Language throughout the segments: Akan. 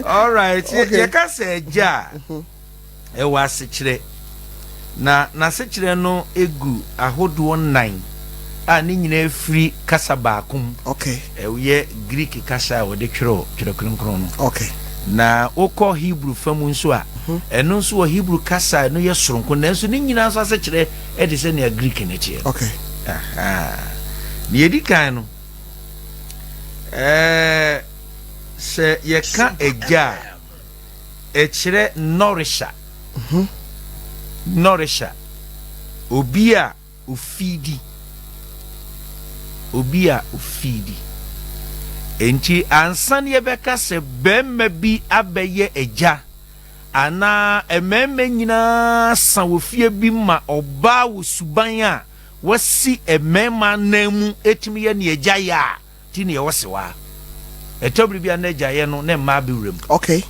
Alright, yɛka sɛ agya a, ɛwɔ asekyerɛ. Na n'asekyerɛ no gu ahodoɔ nnan a ne nyinaa firi kasa baako mu. Ɛyɛ Greek kasa a wɔde twerɛɛ Twerɛ Kronkron no. Na wokɔ Hebrew fa mu nso a, ɛno nso wɔ Hebrew kasa a ɛno yɛ soronko, nanso ne nyinaa nso asekyerɛ te sɛ nea Greek no teɛ no. Aha. Nea ɛdi kan no, ɛɛ, sɛ yɛka agya a, ɛkyerɛ nourisher. Nourisher. Obi a ofiidi. Obi a ofiidi. Enti ansa na yɛbɛka sɛ barima bi abɛyɛ agya anaa mmarima nyinaa sa wɔ fie bi ma ɔbaa wɔ suban a wasi mmarima anan mu tumi yɛ nea agya yɛ a, Nti na yɛwɔ sewaa. Ɛtɔ bere bi a na agyaeɛ no na mmaa bɛwura mu. Okay.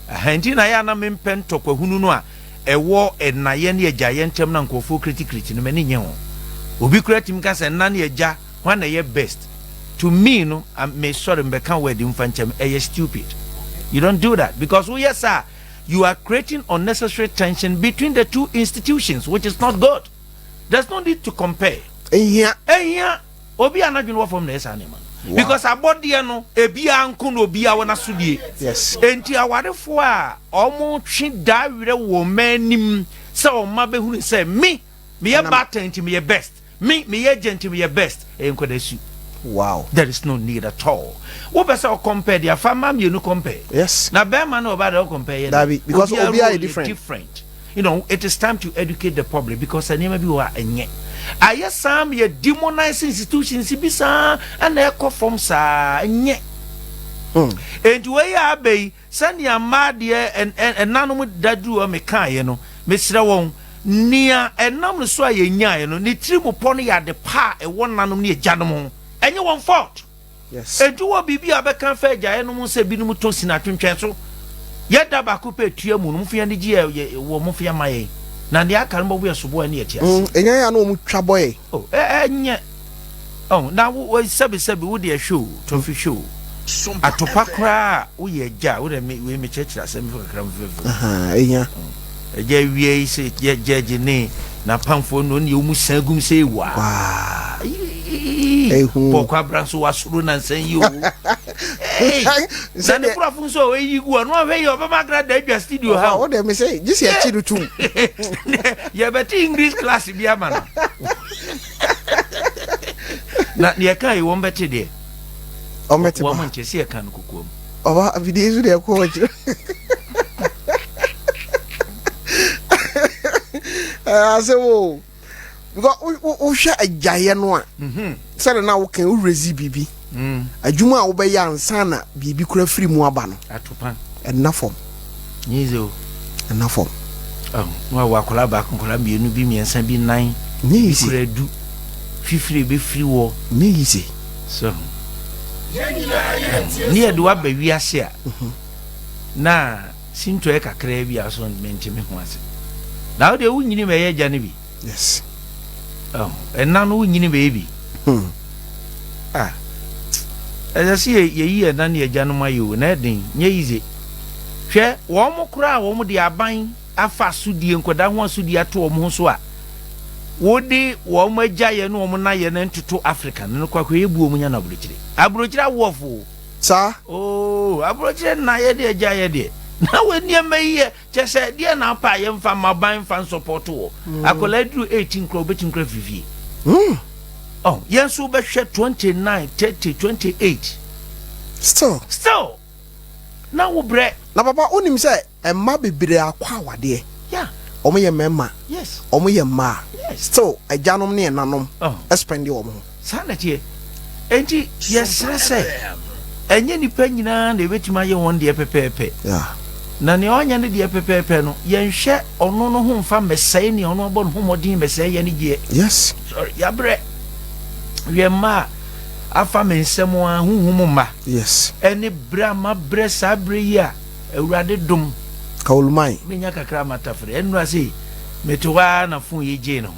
Aha nti na ɛyɛ a na mempɛ ntɔkwahunu no a ɛwɔ ɛnayɛ ne agyaeɛ ntam na nkurɔfoɔ kritikiriti no, m'ani nnye ho. Obi koraa tumi ka sɛ ɛna ne agya, hwan na ɛyɛ best? To me no, me sorry mebɛka word mfa nkyɛ me, ɛyɛ stupid. You don't do that because woyɛ saa a, you are creating unnecessary tension between the two institutions which is not good. There's no need to compare. Ehia. Ehia. Obi a n'adwene wɔ fam na ɛyɛ saa nneɛma no. Because abɔdeɛ no, ebiara nko na obiara wɔ n'asodie. Yes. Enti awarefoɔ a wɔtwe daa werɛ wɔ mma anim sɛ wɔn mma bɛhunu sɛ me, meyɛ baatan nti meyɛ best, me, meyɛ agya nti meyɛ best, ɛyɛ nkwadaa su. Wow. There is no need at all. Wopɛ sɛ wo compare deɛ a, fa mma mmienu compare. Yes. Na bɛrima ne ɔbaa deɛ wo compare yɛ dɛn? Dabi, because Obiara obiara yɛ role yɛ different. different. You know, it is time to educate the public because nneɛma bi wɔ hɔ a ɛnyɛ. Ayɛ saa ma yɛ demonize institutions bi saa ɛna ɛkɔ fam saa ɛnyɛ. Enti wei a aba yi sɛnea mmaa deɛ ɛnanom da duru hɔ mekaeɛ no, mesrɛ wɔn nea ɛnam no so a yɛnyaeɛ no ne tiri mu pɔ no yɛ ade pa a ɛwɔ nanom ne agyanom ho. Ɛnyɛ wɔn fault. Yes. Enti wowɔ biribi a wobɛka afa agyaeɛ no ho sɛ binom tɔ sin atwentwɛn so? Yɛ da baako pɛ tua mu no, momfa yɛn ani gye yɛ wɔ momfa yɛn ma yɛn, na deɛ aka no bɔbɔ yɛ soboɔ ɛne yɛte ase. Ɛnya yɛ a na wɔn twa bɔ yɛn. Oh, ɛ ɛnyɛ. Oh, na wo, sɛbi sɛbi, wo deɛ hwɛ o, tɔfi hwɛ o. Atopa koraa a woyɛ agya a, wo deɛ me, wei mekyerɛkyerɛ asɛm bi kakra mfɛfɛ. Ahaa, ɛnya. Agya awia yi sɛ yɛ gyɛgye ne n'apamfoɔ no ne wɔn san gum sɛ ewa. Waa. Ehu. Bɔkɔ abira nso wasoro nansa yi o. Na ne kurafo nso a oyi gu ɔno ahwɛ yi ɔbɛma akra da adwa studio ha. O de mi sɛ gye sɛ akyi no tum. Yɛbɛte English class bi ama no. Na deɛ ɛka yi wɔn bɛte deɛ. Wɔn bɛte pa. Wɔn nkyɛ sɛ yɛka no kokoam. Ɔba afidie so deɛ ɛkɔ akyire. Asɛm o. Because wohwɛ agyaeɛ no a, mhm. sɛde na woka worezi biribi. Mm. Adwuma a wobɛyɛ ansa na biribi kora firi mu aba no. Ɛnna fam. Ɛnna fam. Na wawɔ akwadaa baako, nkwadaa mmienu bi, mmiɛnsa bi, nan. Nyɛ easy. Kura du. Fifiri ebɛfiri wɔ. Nyɛ easy. So ne yɛde wo aba wiase a na sintɔɛ kakraa bi a so mente me ho ase. Na wo deɛ wonyini bɛyɛ agya no bi. Yes. Oh, ɛna no wonyini bɛyɛ bi. Hmm. Ah. Ɛsɛ sɛ yɛyi ɛna ne agya no ma yɛ o, na ɛden, nyɛ yize. Hwɛ, wɔn mo koraa wɔn de aban afa asodie, nkwadaa ho asodie ato wɔn ho so a, wode wɔn agyaeɛ ne wɔn nayɛ no ntoto Africa no, nokwakwa yɛ bu wɔn nya no aburokyire. Aburokyire awoɔfo o. Saa. Oo, aburokyire nayɛ deɛ agyaeɛ deɛ. Na wɔ nneɛma yi yɛ, kyɛ sɛ deɛ na apɛ a yɛmfa mma ban mfa nsɔpɔto wɔ. Akwadaa duru 18 koraa obɛtumi koraa firi fie. Oh, yɛn nso wobɛhwɛ 29, 30, 28. Still. Still. Na wo brɛ. Na papa wonim sɛ Mma bebree akɔ awadeɛ. Wɔn yɛ mmarima. Wɔn yɛ mmaa. Still agyanom ne ɛnanom spɛnde wɔn ho. Saa na ɛteɛ. Enti yɛsrɛ sɛ ɛnyɛ nnipa nyinaa na ɛbɛtumi ayɛ wɔn deɛ pɛpɛɛpɛ. Na nea ɔnyɛ ne deɛ pɛpɛɛpɛ no, yɛnhwɛ ɔno no ho mfa mmɛsɛe nea ɔno abɔ ne ho mmɔden mmɛsɛe yɛn gyeɛ. Yes. Sorry, yɛabrɛ. Hwɛ mma a afa me nsam a honhom mma. Yes. Ɛne berɛ a mabrɛ saa berɛ yi a. Awurade dom. Kaoluman. Menya kakra matafere. Ɛnnora sei, mete hɔ ara na phone yi gyee ne ho.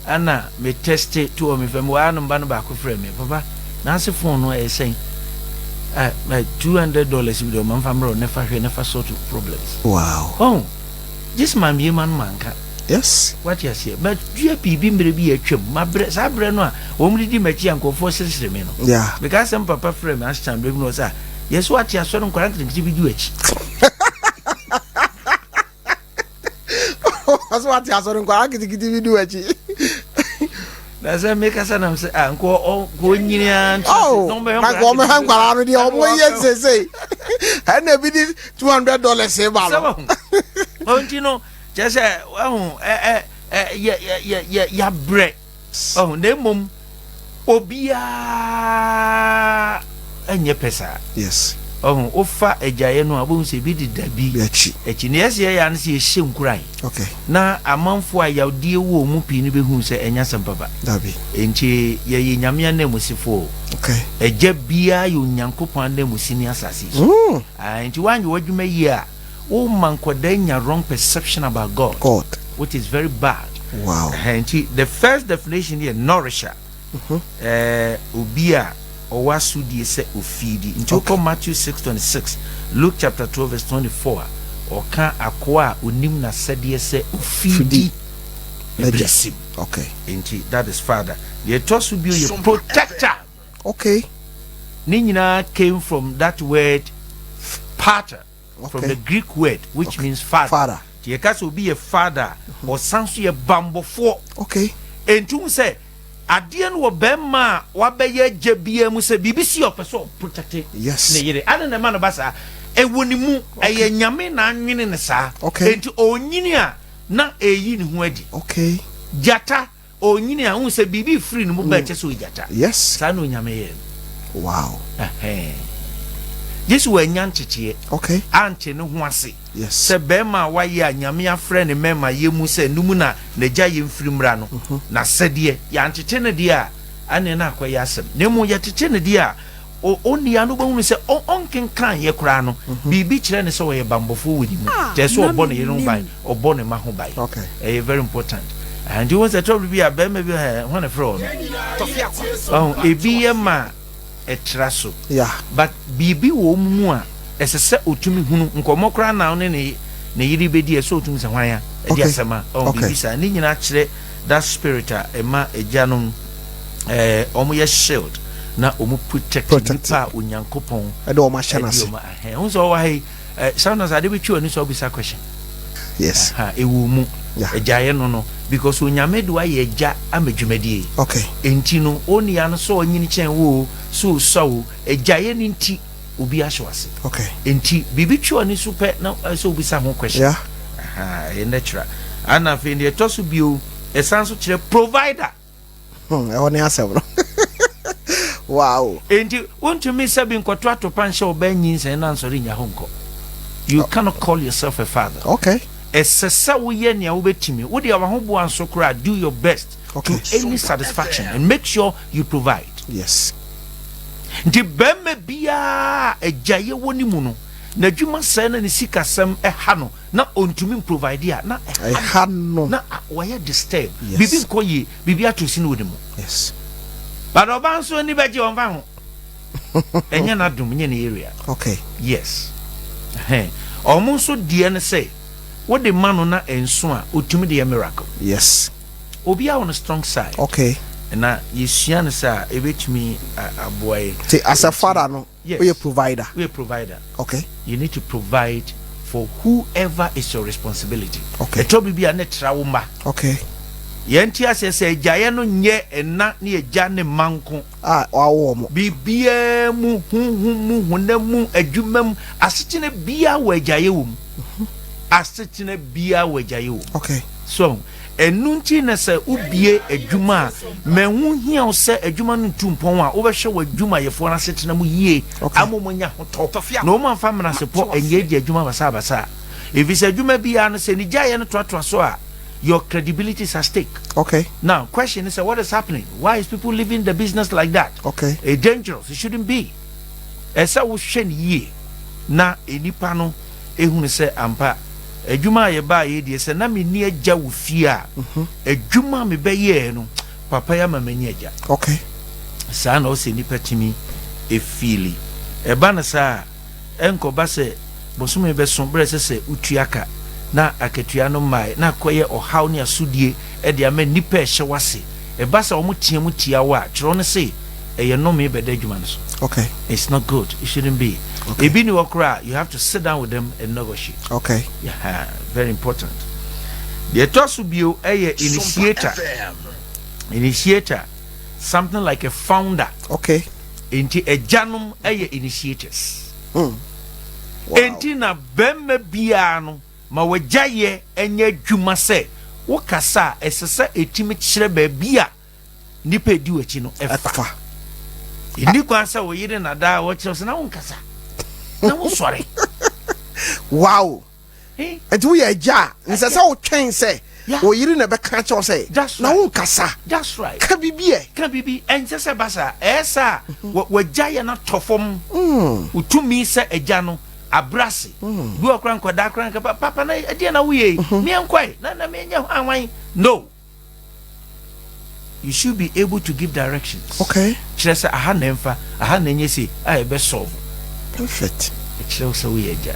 Ɛna me teste to wɔ me fam. Mewɔ ha no mba no baako frɛ me. Papa, n'ase phone no ɛyɛ sɛn? Ah, $200 bi deɛ ɔma mfa mmerɛ ne fa hwɛ ne fa sort problems. Wow. Oh, gye sɛ mammie ma no manka. Wate aseɛ? Madua biribi mmerɛ bi a atwam. Mabrɛ, saa berɛ no a wɔn didi m'akyi a nkurɔfoɔ seresere me no. Mekaa sɛ papa frɛ me asekyɛ berɛ bi na ɔsɛ a, yɛ sɛ wate asɔre nkwadaa nketenkete bi di w'akyi. Ɔsɛ wate asɔre nkwadaa nketenkete bi di w'akyi. Na sɛ mekasa nam sɛ ah nka ɔnyini ara nti oh, na nka ɔmɛhwɛ nkwadaa no deɛ ɔmo yɛ sesei ɛna ebi di $200 ba no. Ɔnti no kyerɛ sɛ ɛho ɛ ɛ ɛ yɛ yɛ yɛ yɛabrɛ ɔho na mmom obiara nyɛ pɛ saa. Yes. Ɔho wofa agyaeɛ no a wobɛhu sɛ ebi deda bi akyi. Akyi. Nea ɛsɛ yɛyɛ ara ne sɛ yɛhyɛ nkuran. Okay. Na amanfoɔ a yawdie wɔ wɔn mu pii no bɛhu sɛ ɛnyɛ asɛm papa. Dabi. Enti yɛyɛ Nyame ananmusifoɔ o. Okay. Agya biara yɛ Onyankopɔn ananmusini asase yi so. Ah, enti woanyɛ w'adwuma yie a, woma nkwadaa nya wrong perception about God. God. Which is very bad. Wow. Ɛhɛn, nti the first definition yɛ nourisher. Ɛɛ, obi a ɔwɔ asodie sɛ ofiidi. Nti wokɔ Matthew 6:26, Luke chapter 12 verse 24 a, ɔka akoa a onim n'asɛdeɛ sɛ ofiidi N'agya. ɛbrɛsim. Okay. Nti that is father. Deɛ ɛtɔ so bio yɛ protector. Okay. Ne nyinaa came from that word pater. From the Greek word which means father. Father. Nti yɛka sɛ obi yɛ father a, ɔsan so yɛ bambɔfoɔ. Okay. Enti wohu sɛ adeɛ no wɔ bɛrima a wabɛyɛ agya biara mu sɛ biribi si a ɔpɛ sɛ ɔprotɛcte Yes. ne yere. Adɛn na ɛma no ba saa? Ɛwɔ ne mu. Ɛyɛ Nyame na anwene no saa. Okay. Enti ɔnyini a na ɛreyi ne ho adi. Okay. Gyata, Ɔnyini a, wohu sɛ biribi refiri ne mu ba a ɛkyɛ sɛ ɔyɛ gyata. Yes. Saa na Onyame yɛɛ no. Wow. Ɛhɛn. Gye sɛ wannya nteteɛ. Okay. Ante ne ho ase. Yes. Sɛ barima a wayɛ a Nyame afrɛ ne mmarima yɛ mu sɛ no mu na n'agya yɛ mfiri mmra no, n'asɛdeɛ. Yɛantete no deɛ a, ɛneɛ na akɔyɛ asɛm. Na mmom yɛtete no deɛ a, O onua no wobɛhunu sɛ ɔ ɔnkenkaneɛ koraa no, biribi kyerɛ no sɛ ɔyɛ banbɔfoɔ wɔ ne mu. Ah, Kyerɛ sɛ na ɔbɔ ne yere ho ban, mennim. ɔbɔ ne mma ho ban. Okay. Ɛyɛ very important. Ah, nti wohu sɛ tɔbere bi a barima bi hɛ, hwan na ɛfrɛ wɔ no? Ɔho, ebi yɛ ma ɛtra so. Yeah. But biribi wɔ wɔn mu a ɛsɛ sɛ ɔtumi hunu. Nkɔmmɔ koraa na wo ne ne ne yere bɛdi a, ɛsɛ sɛ ɔtumi sɛ hwan a ɛde Okay. asɛm a. Ɔho, Okay. biribi saa. Ne nyinaa kyerɛ that spirit a ɛma agyanom eh, wɔn yɛ shield na wɔn protect nipa a Onyankopɔn ɛde wɔn ahyɛ n'ase. Ɛde wɔn ahɛn. Ho sɛ ɔwɔ ha yi, eh, sometimes ade bi twi w'ani so ɔbisa question. Yes. Aha, ɛwɔ mu. Yeah. Agyaeɛ no no because Onyame de wayɛ agya ama dwumadie. Okay. Enti no, onua no sɛ ɔnyini kyɛn wo o, sɛ ɔsua o, agyaeɛ no nti obi ahyɛ w'ase. Okay. Enti biribi twi w'ani so pɛ na ɛsɛ obisa ho question. Yeah. Aha, ɛyɛ natural. Ana afei deɛ ɛtɔ so bio, ɛsan so kyerɛ provider. Hmm, ɛhɔ ne asɛm no. Wow. Enti wontumi sɛbi nkɔto atopa nhyɛ ɔbaa nyinsɛn na nsɔre nnya hɔ nkɔ. You cannot call yourself a father. Okay. Ɛsɛ sɛ woyɛ nea wobɛtumi. Wo deɛ w'ahoboa nso koraa, do your best Okay. to any satisfaction and make sure you provide. Yes. Nti barima biara a agyaeɛ wɔ ne mu no, n'adwuma sɛe na ne sikasɛm ha no, na ɔntumi mprovide a, na ɛha no. Na wayɛ disturb. Yes. Biribi nkɔ yie, biribi ato sin wɔ ne mu. Yes. But ɔbaa nso ani bɛgye, ɔmfa ho. Ɛnyɛ n'adom, nyɛ ne area. Okay. Yes. Ɛhɛn. Ɔmo nso deɛ ne sɛ, wode ma no na ɛnso a, ɔtumi de yɛ miracle. Yes. Obiara wɔ ne strong side. Okay. Na yɛsua no saa a, ɛbɛtumi aboa yɛn. Nti as a father no, Yes. Woyɛ provider. Woyɛ provider. Okay. You need to provide for whoever is your responsibility. Okay. Ɛtɔ biribi a ne tra wo mma. Okay. Yɛn ti aseɛ sɛ agyaeɛ no nyɛ ɛna ne agya ne mma nko. A wawo wɔn. Biribiara mu, honhom mu, honam mu, adwuma mu, asetena biara wɔ agyaeɛ wɔ mu. Asetena biara wɔ agyaeɛ wɔ mu. Okay. So Ɛno nti na sɛ wobue adwuma a, ma ɛho hia wo sɛ adwuma no ntu mpɔn a, wobɛhwɛ w'adwumayɛfoɔ no asetena mu yie ama wɔanya ahotɔ, na wɔamfa menasepɔ annyaagyaa adwuma basabasa. Ɛfiri sɛ adwuma biara no, sɛ ne gyaeɛ no toatoa so a, your credibility is at stake. Okay. Now, question is, what is happening? Why is people leaving the business like that? Okay. It's dangerous. It shouldn't be. Ɛsɛ wohwɛ no yie na nnipa no ehunu sɛ ampa adwuma a yɛbaeɛ deɛ sɛ na menni agya wɔ fie a, adwuma a mebɛyɛɛ no papa yi ama manya agya. Okay. Saa na ɔsɛ nnipa tumi efiili. Ɛba no saa a, ɛnkɔba sɛ bosome bɛso berɛ ɛsɛ sɛ wotua ka na akatua no mmae, na akɔyɛ ɔhaw ne asodie de ama nnipa a ɛhyɛ w'ase. Ɛba sɛ wɔteɛ mu tia wo a, twerɛ no se ɛyɛ nnome bɛda adwuma no so. It's not good. It shouldn't be. Ebi ni hɔ koraa, you have to sit down with them and negotiate. Yeah, very important. Deɛ ɛtɔ so bio ɛyɛ initiator. Initiator, something like a founder. Nti agyanom ɛyɛ initiators. Enti na bɛrima biara no ma wagya yɛ ɛnyɛ adwuma sɛ wokasa a, ɛsɛ sɛ ɛtumi kyerɛ baabi a nipa edi w'akyi no ɛfa. Ɛfa. Ɛni kwan sɛ wo yere nadaa wɔkyerɛ sɛ na wonkasa na wosɔre. Eh? Nti woyɛ agya a, nsɛ sɛ wotwɛn sɛ wo yere na ɛbɛka kyerɛ wo sɛ That's na right. wonkasa. That's right. Ka biribi ɛ. Ka biribi. Ɛnsɛ sɛ ba saa. Ɛyɛ saa a, wagya yɛ no atɔ fam. Wotumi sɛ agya no abrɛ ase bi wɔ kora nkɔdaa kora nka, "Papa, na ɛdeɛ na woyɛ yi, meɛnkɔe na menyɛ hwanwan." No, you should be able to give directions. Kyerɛ sɛ aha na ɛmfa aha na ɛnyɛ sei a ɛbɛ solve. Ɛkyerɛ wo sɛ woyɛ agya.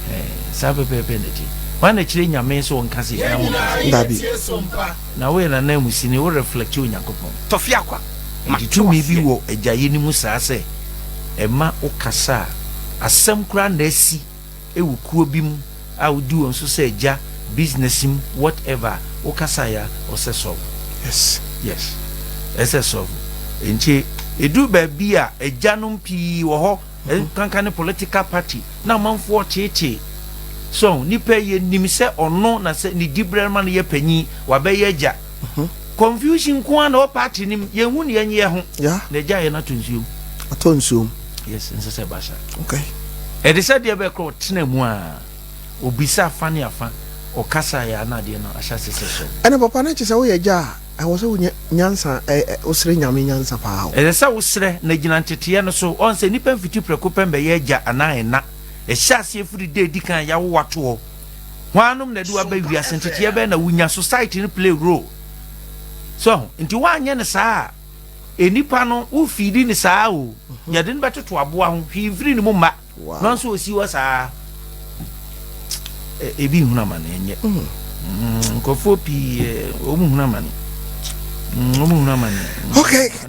Ɛhɛn, saa pɛpɛɛpɛ na ti wọn na kyerɛ Nyame sɛ wɔnka se na wonka se. Dabi. Na woyɛ nanamusini, wo reflect Onyankopɔn. Tɔfi akwa. Nti tumi bi wɔ agyayɛ no mu saa sɛ ɛma wo kasa a, asɛm koraa na asi ɛwɔ kuo bi mu a wodi wɔn so sɛ agya, business mu, whatever, wo kasa ya ɔsɛ solve. Yes, ɛsɛ solve. Nti ɛduru baabi a agyanom pii wɔ hɔ, kankan ne political party na amanfoɔ teetee so, nipa yɛ nim sɛ ɔno na sɛ ne dibrɛ ma no yɛ panyin, wabɛyɛ agya, confusion nko ara na ɔwɔ party nim, yɛnhu ne yɛnyɛ ho. Na agya yɛ no ato nsuom. Atɔ nsuom. Yes, nsɛ sɛ ba saa. Ɛde sɛ deɛ bɛkorɔ ɔtena mu a, obisa afa ne afa, ɔkasa yɛ ana adeɛ no ahyɛ ase sɛ so. Ɛna papa no kyɛ sɛ woyɛ agya a, ɛwɔ sɛ wonya nyansa, wosrɛ Nyame nyansa paa o. Ɛsɛ sɛ wosrɛ na gyina nteteɛ no so. Ɔn sɛ nnipa mfiti prɛko pɛ mbɛyɛ agya anaa ɛna. Ɛhyɛ aseɛ firi da edi kan a yɛawo wato hɔ. Hwanom na ɛde waba wiase, nteteɛ bɛyɛ na wonya, society no play role so. Nti woanyɛ no saa a, nnipa no wofidi no saa o, yɛde no bɛtoto aboa ho, hwee mfiri ne mu mma. Na nso osi hɔ saa, ebi nhunu amane. Ɛnyɛ nkurɔfoɔ pii, wɔn hunu amane, wɔn hunu amane. Okay.